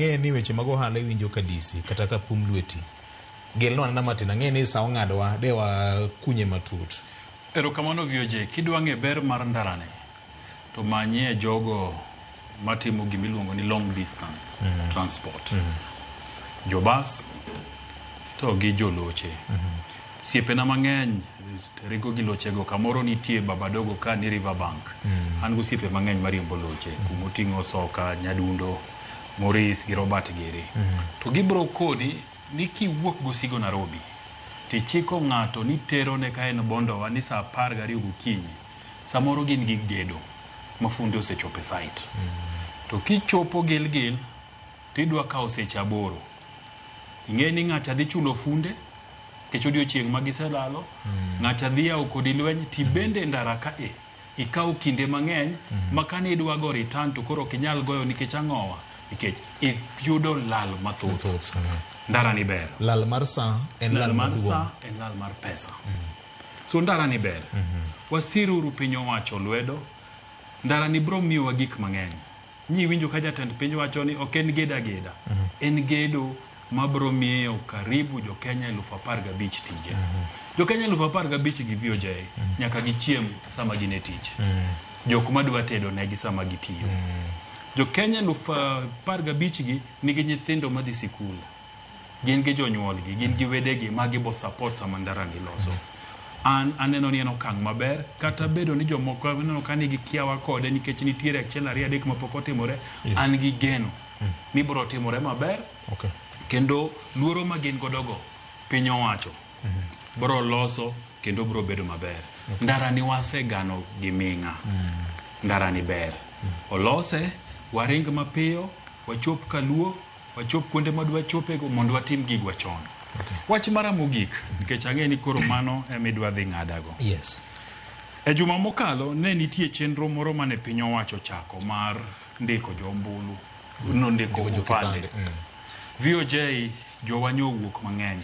Ang'e ni weche mag ohala iwinjo ka DC kata ka pum lweti. Gelnwa anena matin, ang'e ni sa ong'adowa, de wakunye matut. Erokamano VOJ, kidwa ng'e ber mar ndarani to manyie jogo matimo gimiluongo ni long distance transport. Jobas to gi joloche. Osiepena mang'eny ringo gi lochego kamoro nitie Babadogo ka ni River Bank. An gosiepe mang'eny mariembo loche kumoting'o Soka, Nyadundo, Maurice gi Robert giri. To gibro koni ni kiwuok gosigo Nairobi tichiko ng'ato ni terone ka en Bondowa ni saa 12 gokinyi samoro gin gi gedo ma funde osechopo e site. To kichopo Gilgil tidwa kawo seche 8. Ing'e ni ng'acha dhi chulo funde nikech odiochieng' ma giselalo, ng'acha dhi yawo kodi lweny tibende ndara ka e ikawo kinde mang'eny ma kane idwa go return to koro ok inyal goyo nikech ang'owa nikech iyudo lal mathoth. Mathoth. Ndara ni ber. Lal mar sa en Lal lal mar maduong'. sa en lal mar pesa. So ndara ni ber. Wasiruru piny owacho lwedo. Ndara ni bro miyowa gik mang'eny. Nyi winjo ka jatend piny wacho ni ok en gedo ageda. En gedo mabro miyo karibu jo Kenya 15,000 tije. Jo Kenya 15,000 gi VOJ nyaka gichiem sama gin e tich. Jok madwa tedo negi sama gitiyo. Jo Kenya 15,000 gi nigi nyithindo madhi sikul. Gin gi jonyuolgi, gin gi wedegi ma gibo support sama ndara ni loso. An aneno ni en okang' maber kata bedo ni jomoko aneno ka nigi kiawa kode nikech nitiere achiel ariyo adek mapok otimore. An gi geno ni biro timore maber. Kendo luoro ma gin godo go piny owacho biro loso kendo biro bedo maber. Ndara ni wasegano gi ming'a. Ndara ni ber. Olose, waring mapiyo, wachop Kaluo, wachop kuonde madwa chopego mondo watim gigwa chon. Wach mara mogik, nikech ang'e ni koro mano ema idwa dhi ng'adago. Yes. E juma mokalo ne nitie chenro moro mane piny owacho chako mar ndiko jo ombulu, no ndiko Ndiko jo opande. kipande. VOJ jowa nyowuok mang'eny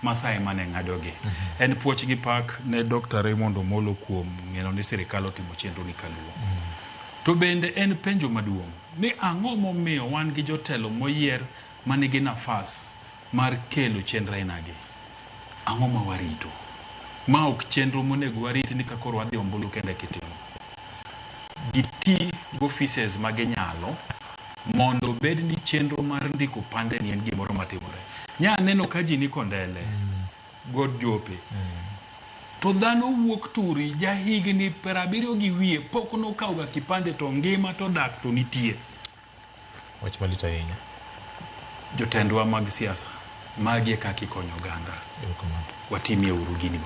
Masai mane ng'adogi. En puoch gi pak ne Dr. Raymond Omolo kuom ng'eno ni sirikal otimo chenro ni kaluo. To bende en penjo maduong' ni ang'o momiyo wan gi jotelo moyier manigi nafas mar kelo chenro ainagi? Ang'o ma warito? Ma ok chenro monego warit ni ka koro wadhi ombulu kende kitimo. Giti gi offices ma ginyalo mondo bed ni chenro mar ndiko pande ni en gimoro matimore. Nya neno ka ji ni Kondele, God Jope. To dhano wuok turi jahigni 70 gi wiye pok nokawo ga kipande to ngima to dak to nitie. Wach malit ahinya. Jotendwa mag siasa, magi e kaka ikonyo oganda. Erokamano. Watimie uru gini maber.